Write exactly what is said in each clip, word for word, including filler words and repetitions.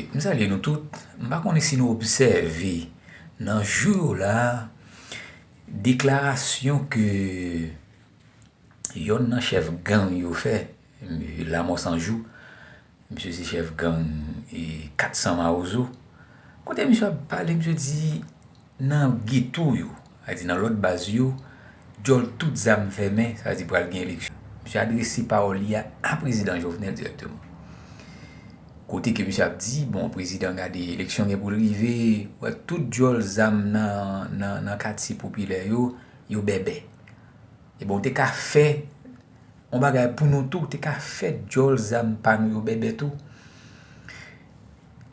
M salye nou tout. M pa konnen si nou obsève nan jou yo la, deklarasyon ke yonn nan chèf gang yo fè, Lamò San Jou, misye se chèf gang e kat san Mawozo. Kote misye ap pale, misye di nan geto yo, sa di nan lòt baz yo, djòl tout zam fèmen, sa di pral gen eleksyon. Misye adrese pawòl li a a prezidan Jovenel dirèkteman. Kote ke misye ap di, bon, prezidan, gade, eleksyon gen pou l rive, wè tout djòl zam nan, nan, nan katye popilè yo, yo bèbè. Ebyen, w te ka fè yon bagay pou nou tou, w te ka fè djòl zam pa nou yo bèbè tou.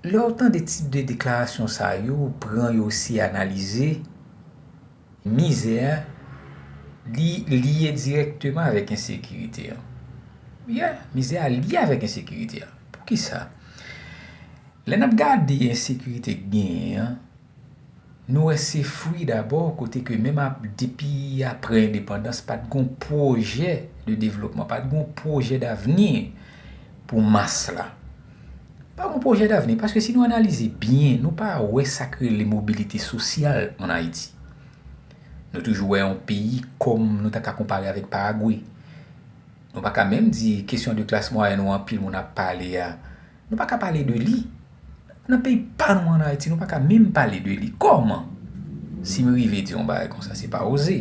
Lè w tande tip de deklarasyon sa yo, w pran yo, w eseye analize, mizè a, li lye dirèkteman avèk ensekirite a. Yeah, mizè a lye avèk ensekirite a. Poukisa? Lè n ap gade ensekirite k genyen an, nou wè se fwi dabò kote ke menm ap, depi apre endepandans, pa t gon pwojè de devlopman, pa t gon pwojè davni pou mas la. Pa gon pwojè davni, paske si nou analize byen, nou pa wè sa k rele mobilite sosyal ann Ayiti. Nou toujou wè yon peyi kòm nou ta ka konpare avèk Paragwe. Nou pa ka menm di kesyon de klas mwayèn ou anpil moun ap pale a, nou pa ka pale de li. Nan peyi pa nou ann Ayiti, nou pa ka menm pale de li. Kòman? Si m rive di yon bagay konsa, se pa oze.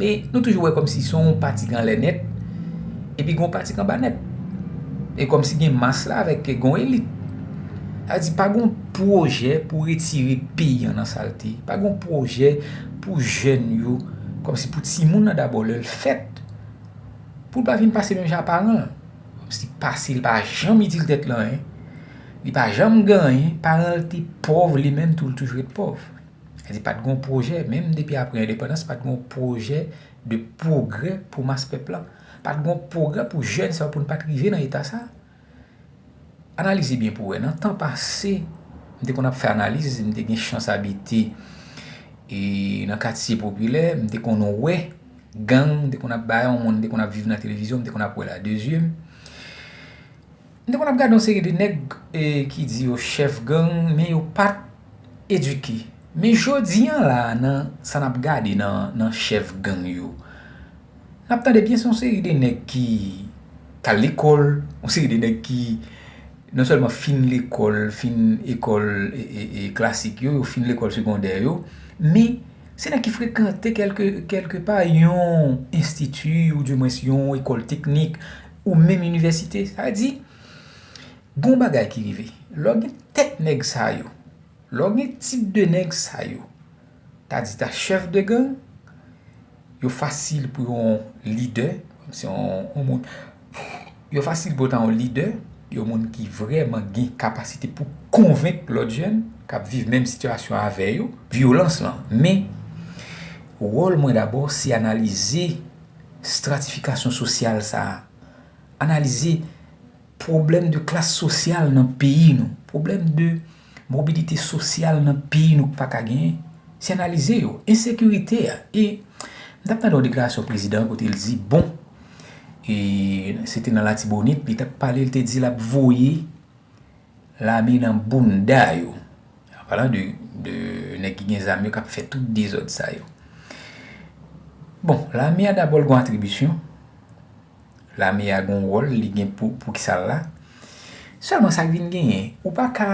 Men nou toujou wè kòmsi se yon pati k anlè nèt, epi gen yon pati k anba nèt. E kòmsi gen mas la avèk gen yon elit. Sa di pa gen yon pwojè pou retire peyi an nan salte. Pa gen yon pwojè pou jèn yo, kòmsi pou timoun nan dabò lè l fèt, pou l pa vin pase menm jan a paran l. Kòmsi pase l pa janm itil tèt l anyen. Li pa janm gen anyen, paran l te pòv, li menm tou l toujou ret pòv. Sa di pa t gen yon pwojè, menm depi apre endepandans, pa t gen yon pwojè de pwogrè pou mas pèp la. Pa t gen yon pwogrè pou jèn sa yo pou n pa t rive nan eta sa. Analize byen pou w wè. Nan tan pase, m te konn ap fè analiz, m te gen chans abite e nan katye popilè, m te konn wè gang, m te konn ap bay yon moun, m te konn ap viv nan televizyon, m te konn ap wè l a de zye m. M te konn ap gade yon seri de nèg e, ki di yo chèf gang, men yo pa t edike. Men jodi an la, nan sa n ap gade nan, nan chèf gang yo, n ap tande byen se yon seri de nèg ki t al lekòl, yon seri de nèg ki non sèlman fin lekòl, fin ekòl e, e, e klasik yo, yo fin lekòl segondè yo, men se nèg ki frekante kèlke, kèlke pa yon enstiti, oudimwens yon ekòl teknik, ou menm inivèsite. Sa vle di, gon bagay ki rive. Lè w gen tèt nèg sa yo, lè w gen tip de nèg sa yo, ta di ta chèf de gang, yo fasil pou yon lidè, se yon, yon moun, yo fasil pou ta yon lidè, yon moun ki vrèman gen kapasite pou konvenk lòt jèn k ap viv menm sitiyasyon avè yo, vyolans lan. Men, wòl mwen dabò, se analize stratifikasyon sosyal sa a. Analize pwoblèm de klas sosyal nan peyi nou, pwoblèm de mobilite sosyal nan peyi nou k pa ka genyen, se analize yo. Ensekirite a, e m t ap tande yon deklarasyon prezidan an kote l di, bon, e se te nan Latibonit, li t ap pale, li te di l ap voye lame nan bounda yo. An palan de, de nèg ki gen zam yo k ap fè tout dezòd sa yo. Bon, lame a dabò l gon atribisyon. Lame a gon wòl, li gen pou, pou kisa l la. Sèlman sa k vin genyen, ou pa ka,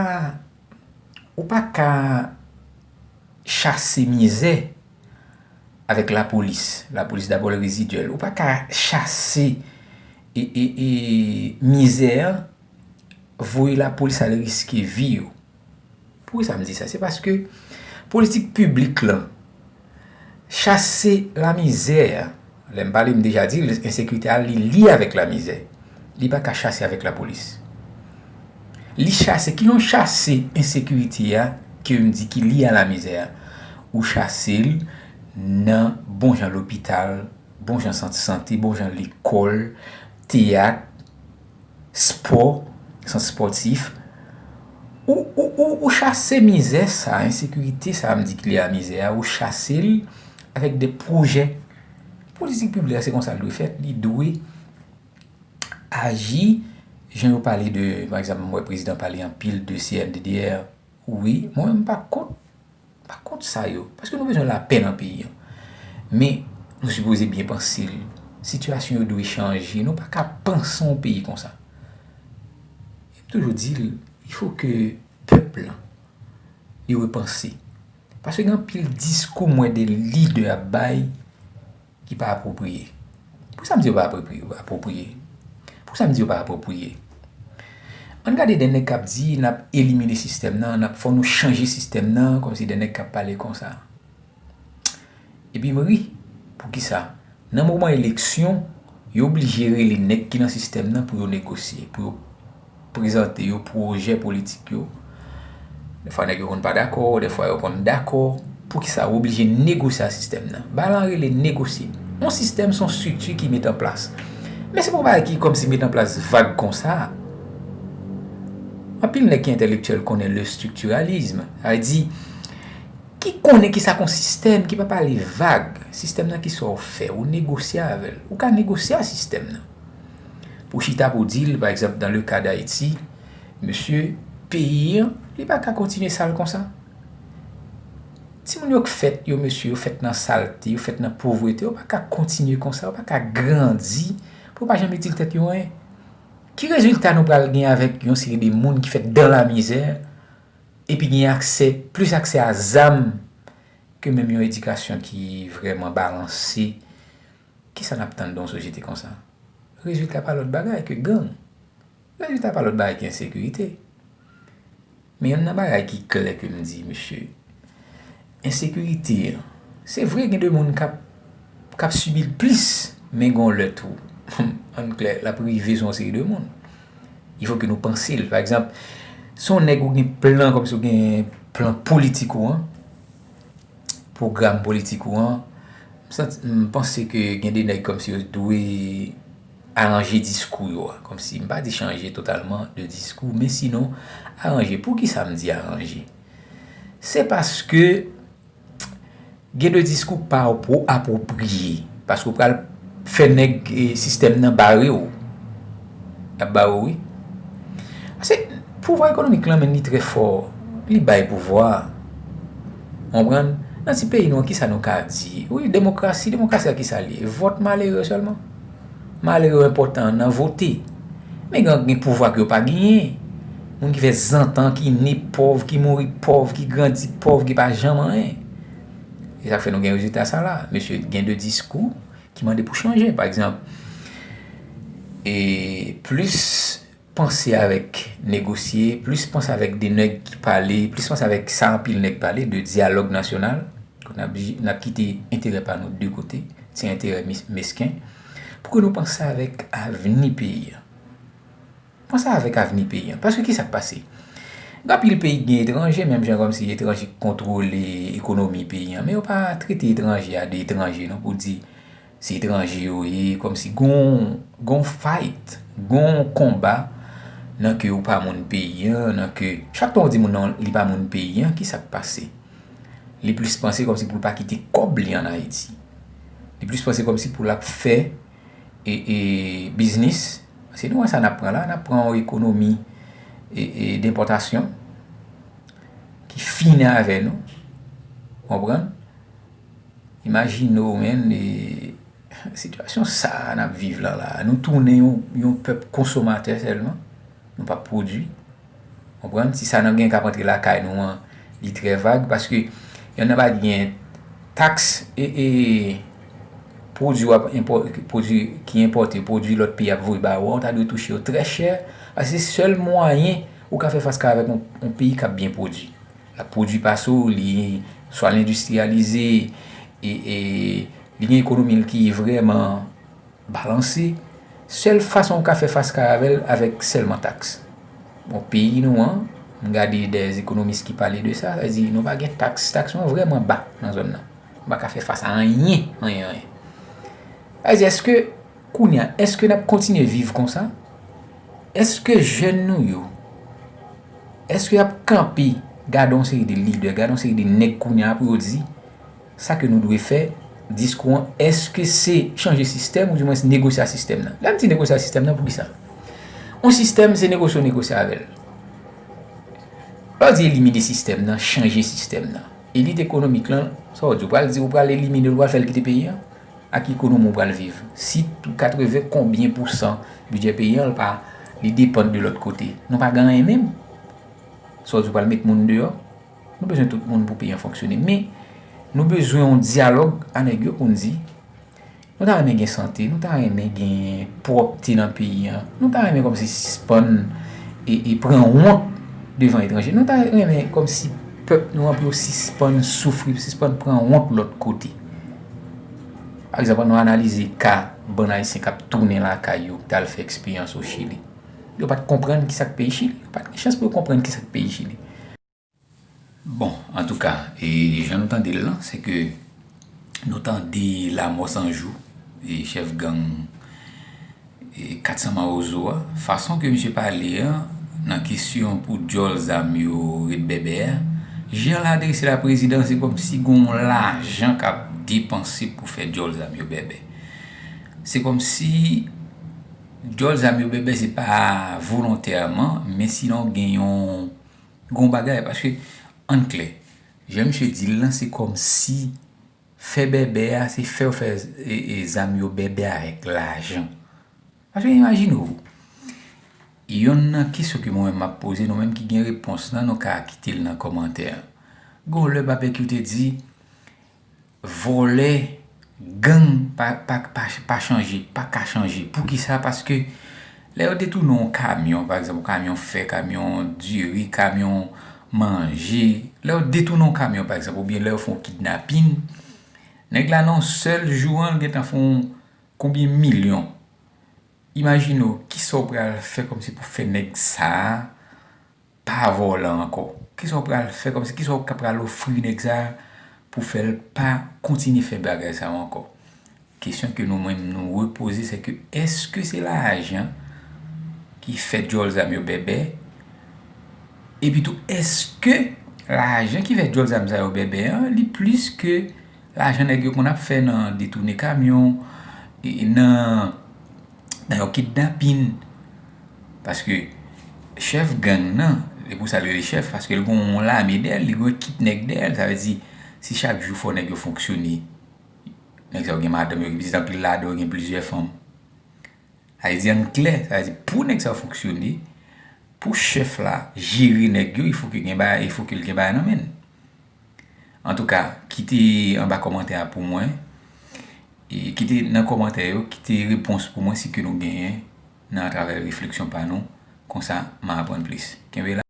ou pa ka chase mizè avèk lapolis. Lapolis dabò l rezidyèl. Ou pa ka chase e, e, e mizè an, voye lapolis al riske vi yo. Poukisa m di sa? Se paske politik piblik lan, chase lamizè a, lè m pale, m deja di l, ensekirite a, li lye avèk lamizè. Li pa ka chase avèk lapolis. Li chase, kilè w chase ensekirite a, ke m di ki lye a lamizè a? Ou chase l nan bon jan lopital, bon jan sant sante, bon jan lekòl, teyat, spò, sant spòtif. Ou, ou, ou, ou chase mizè sa, ensekirite sa, m di ki lye a mizè a, ou chase l avèk de pwojè. Politik piblik la, se konsa l dwe fèt. Li dwe aji Jan yo pale de, pa egzanp, m wè prezidan pale anpil de C N D D R. Wi, mwen menm m pa kont, pa kont sa yo. Paske nou bezwen lapè nan peyi an. Men, nou sipoze byen panse l. Sitiyasyon yo dwe chanje. Nou pa ka panse yon peyi konsa. E m toujou di l, il faut que pèp lan, li repanse. Paske gen anpil diskou m wè de lidè ap bay ki pa apwopriye. Pou sa m di yo pa apwopriye? Apwopriye. Pou sa m di yo pa apwopriye? Ann gade de nèg k ap di n ap elimine sistèm nan, n ap fò nou chanje sistèm nan, kòmsi de nèg k ap pale konsa. Epi m ri. Poukisa? Nan moman eleksyon, yo oblije rele nèg ki nan sistèm nan pou yo negosye, pou yo prezante yo pwojè politik yo. Defwa nèg yo konn pa dakò, defwa yo konn dakò. Poukisa ou oblije negosye ak sistèm nan? Bagay la rele negosye. Yon sistèm se yon estrikti ki met an plas. Men se pa yon bagay ki kòmsi met an plas vag konsa. Anpil nèg ki entèlektyèl konnen le structuralisme. Sa vle di, ki konnen kisa k yon sistèm, ki pa pale vag. Sistèm nan ki sa w fè, ou negosye avè l. Ou ka negosye ak sistèm nan. Pou chita pou di l, pa egzanp, dans le cas d'Haïti, mesye, peyi an, li pa ka kontinye sal konsa. Timoun yo k fèt yo, mesye, yo fèt nan salte, yo fèt nan povrete, yo pa ka kontinye konsa, yo pa ka grandi, pou yo pa janm itil tèt yo anyen. Ki rezilta nou pral gen avèk yon seri de moun ki fèt dans la misère, epi gen aksè, plis aksè a zam ke menm yon edikasyon ki vrèman balanse? Kisa n ap tann de yon sosyete konsa? Rezilta pa lòt bagay ke gang. Rezilta pa lòt bagay ke ensekirite. Men yonn nan bagay ki klè ke m di, mesye, ensekirite an, se vre gen de moun k ap, k ap sibi l plis, men gen yon lè tou, ann klè, l ap rive sou yon seri de moun. Il faut que nou panse l. Pa egzanp, si yon nèg ou gen plan, kòmsi ou gen plan politik ou an, pwogram politik ou an, m santi, m panse ke gen de nèg kòmsi yo dwe aranje diskou yo a. Kòmsi, m pa di chanje totalman de diskou, men sinon, aranje. Poukisa m di aranje? Se paske gen de diskou pa apwo-, apwopriye. Paske w pral fè nèg, e, sistèm nan bare w. Y ap bare w, wi. Paske pouvwa ekonomik lan, menm, li trè fò. Li bay pouvwa. Konprann? Nan ti peyi nou an, kisa nou ka di? Wi, demokrasi, demokrasi a kisa li ye? Vòt malere sèlman? Malere yo enpòtan nan vote. Men gen, gen pouvwa ke yo pa genyen. Moun ki fè zant an, ki ne pòv, ki mouri pòv, ki grandi pòv, ki pa janm anyen. E sa k fè nou gen rezilta sa la. Mesye, gen de diskou ki mande pou chanje. Pa egzanp, e plis panse avèk negosye, plis panse avèk de nèg ki pale, plis panse avèk sa anpil nèg pale, de dyalòg nasyonal. N ap, n ap kite enterè pa nou de kote, ti enterè mis-, mesken, pou ke nou panse avèk avni peyi a. Panse avèk avni peyi a. Paske kisa k pase? Gen anpil peyi ki gen etranje, menm jan kòmsi etranje ki kontwole ekonomi peyi a. Men yo pa trete etranje a de etranje, non, pou di se etranje yo ye, kòmsi gon, gon fight, gon konba nan ke ou pa moun peyi an, nan ke chak tan ou di moun nan li pa moun peyi an, kisa k pase? Li plis panse kòmsi pou l pa kite kòb li ann Ayiti. Li plis panse kòmsi pou l ap fè, e, e, biznis. Paske nou wè sa n ap pran la, n ap pran yon ekonomi, e, e, denpòtasyon ki fini avè nou. Konprann? Imajine w, menn, e, sitiyasyon sa a n ap viv la, la. Nou tounen yon, yon pèp konsomatè sèlman. Nou p ap pwodui. Konprann? Si sa n ap gen k ap antre lakay nou an, li trè vag, paske yonn nan bagay ki gen taks, e, e, pwodui w ap enpò-, pwodui ki enpòte, pwodui lòt peyi ap voye ba ou an, ou ta dwe touche yo trè chè, paske se sèl mwayen ou ka fè fas ka avèk yon, yon peyi k ap byen pwodui. L ap pwodui pase w, li swa l endistriyalize, e, e, li gen ekonomi l ki vrèman balanse. Sèl fason ou ka fè fas ka avè l, avèk sèlman taks. Bon, peyi nou an, m gade dèyè ekonomis ki pale de sa, sa di nou pa gen taks, taks nou an vrèman ba nan zòn nan. Nou pa ka fè fas a anyen, anyen, anyen. Sa di, èske, kounye a, èske n ap kontinye viv konsa? Èske jèn nou yo, èske y ap kanpe, gade yon seri de lidè, gade yon seri de nèg kounye a pou yo di, sa ke nou dwe fè, diskou an, èske se chanje sistèm oudimwens negosye ak sistèm nan? Lè m di negosye ak sistèm nan, poukisa? Yon sistèm, se negosye w negosye avè l. Lè w di elimine sistèm nan, chanje sistèm nan. Elit ekonomik lan, sa w di, ou pral di, ou pral elimine l, ou pral fè l kite peyi a? Ak ki ekonomi w pral viv? Si katreven konbyen pousan bidjè peyi a, l pa, li depann de lòt kote. Nou pa gen anyen menm. Sa w di, ou pral met moun deyò? Nou bezwen tout moun pou peyi a fonksyone. Men, nou bezwen yon dyalòg a nèg yo pou n di, nou ta renmen gen sante, nou ta renmen gen pwòpte nan peyi a, nou ta renmen kòmsi sispann e, e pran wont devan etranje. Nou ta renmen kòmsi pèp nou an pou yo sispann soufri, sispann pran wont lòt kote. Pa egzanp, ann nou analize ka bann Ayisyen k ap tounen lakay yo, ki t al fè eksperyans o Chili. Yo pa t konprann ki sa k peyi Chili. Yo pa t gen chans pou yo konprann ki sa k peyi Chili. Bon, antouka, e jan nou tande l lan, se ke nou tande Lamò San Jou, e chèf gang, e kat san Mawozo a, fason ke misye pale a, nan kesyon pou djòl zam yo ret bèbè a, jan l adrese la prezidan, se kòmsi gon lajan k ap depanse pou fè djòl zam yo bèbè. Se kòmsi djòl zam yo bèbè, se pa volontèman, men sinon gen yon, gon bagay, paske, ann klè, jan misye di l lan, se kòmsi fè bèbè a, se fè yo fè, e, e, zam yo bèbè avèk lajan. Paske imajine w, yonn nan kesyon ke mwen menm m ap poze, nou menm ki gen repons lan, nou ka kite l nan kòmantè. Gon lè Babèkyou te di, vòlè, gang pa, pa, pa, pa chanje, pa ka chanje. Poukisa? Paske lè yo detounen yon kamyon, pa egzanp, yon kamyon fè, kamyon diri, kamyon manje, lè yo detounen yon kamyon, pa egzanp, oubyen lè yo fè yon kidnapin, nèg la nan yon sèl jou an, l gentan fè yon konbyen milyon. Imajine w, kisa w pral fè kòmsi pou fè nèg sa a pa vòlè ankò? Kisa w pral fè kòmsi, kisa w ka pral ofri nèg sa a pou fè l pa kontinye fè bagay sa yo ankò? Kesyon ke nou menm nou repoze, se ke èske se lajan ki fè djòl zam yo bèbè? Epi tou, èske lajan ki fè djòl zam sa yo bèbè an, li plis ke lajan nèg yo konn ap fè nan detounen kamyon, e nan, nan yon kidnapin? Paske chèf gang nan, e pou sa l rele chèf, paske l gon yon lame dèyè l, li gon ekip nèg dèyè l, sa vle di, si chak jou fò nèg yo fonksyone, nèg sa yo gen madanm yo, gen pitit, anpil ladan yo gen plizyè fanm. Sa vle di, ann klè, sa vle di, pou nèg sa yo fonksyone, pou chèf la jere nèg yo, il fo ke gen bagay, il fo ke l gen bagay nan men l. Antouka, kite anba kòmantè a pou mwen. E kite nan kòmantè yo, kite repons pou mwen si ke nou genyen nan atravè refleksyon pa nou. Konsa, m a aprann plis. Kenbe la.